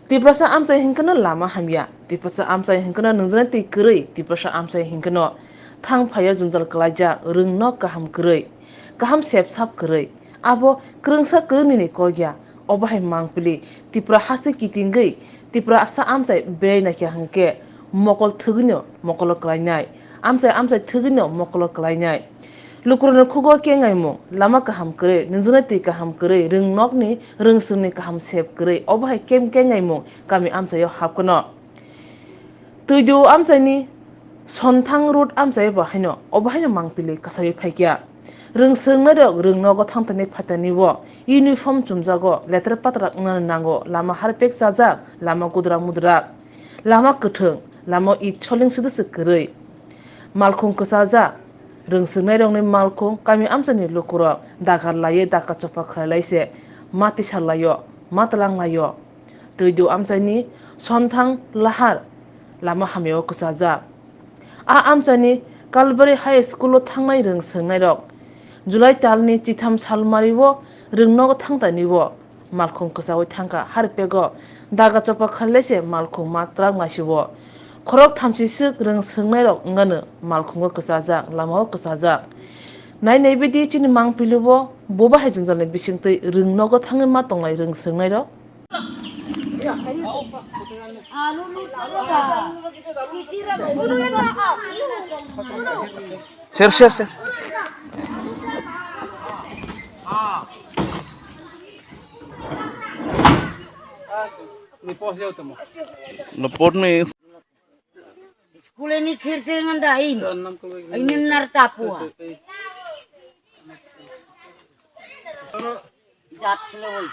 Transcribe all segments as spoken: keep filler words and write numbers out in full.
Tiprasa amchai hingkheno lama hamya, Tiprasa amchai hingkheno nungjaknai twi kwrwi, Tiprasa amchai hingkheno thang phaio jwngjal kwlaijak, rwng nok kaham kwrwi, kaham sep sap kwrwi. Abo kwrwngsa kwrwngni ni kok ya, obo hai mangpili Tipra hasteo kitingwi Tiprasa amchai berai naikha hwnkhe mokol thwgwino mokolo kwlainai, amchai amchai thwgwino mokolo kwlainai. Lukurokni khugo kengaimung, lama kaham kwrwi, nungjaknai twi kaham kwrwi, rwng nokni, rwng swngni kaham sep kwrwi, obo hai kem kengaimung kami amchaio hapkheno. Twidou amchaini Sonthang road amchaio bo haino, obo haino mangpili kwsaiwi phaikha. Rwng swngnairok rwng nogo thangtani phaitani o uniform chumjago, letra patra wngnani nango, lama harpek chajak, lama gudrak mudrak, lama kwthwng, lama it soling suduswk kwrwi. Malkhung kwchajak, rwng swngnairokni malkhung kami amchaini lukurok dagar laiwi daka chopa khlailai se ma tisar laio, ma tlang laio. Twidou amchaini Sonthang Lahar lama hamyao kwchajak. A amchaini Calvary High School-o thangnai rwng swngnairok July talni chitham salmario rwng nogo thangtani o malkhung kwchaui thangkha, harpego daga chopa khlailai se malkhung ma tlang laisio. Khorok thamchi swk rwng swngnairok wngano malkhungo kwchajak, lamao kwchajak. Nai nai bidi chini mangpili o boba hai jwngjalni bisingtwi rwng nogo thangwi ma tongnai rwng swngnairok. Ser, ser, ser. Report ni. Skule ni thir thir ngan da im. Ini nar tapua. Jat selo.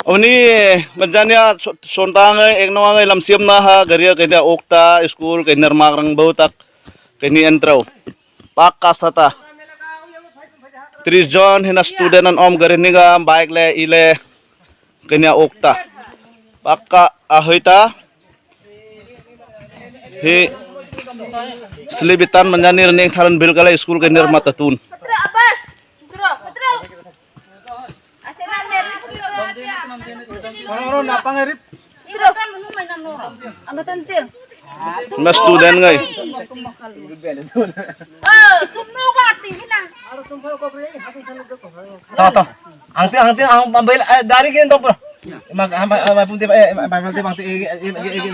Oni bajania sontang ek nong angai lam siam na ha garia kainia okta school kainia magrang bau tak kainia entrau pakka sata tris jon hina student an om gari niga bike le ile kainia okta pakka ahoita. Hi slibitan manjani rning tharan bilgala school ke nirmata tun. Na student ngai. To, to. Ang ti, ang ti, ang pambil, eh, dari gini to, bro. Mag, ama, ama pun tiba, eh, ma, ma, tiba, eh, eh, eh, eh, eh.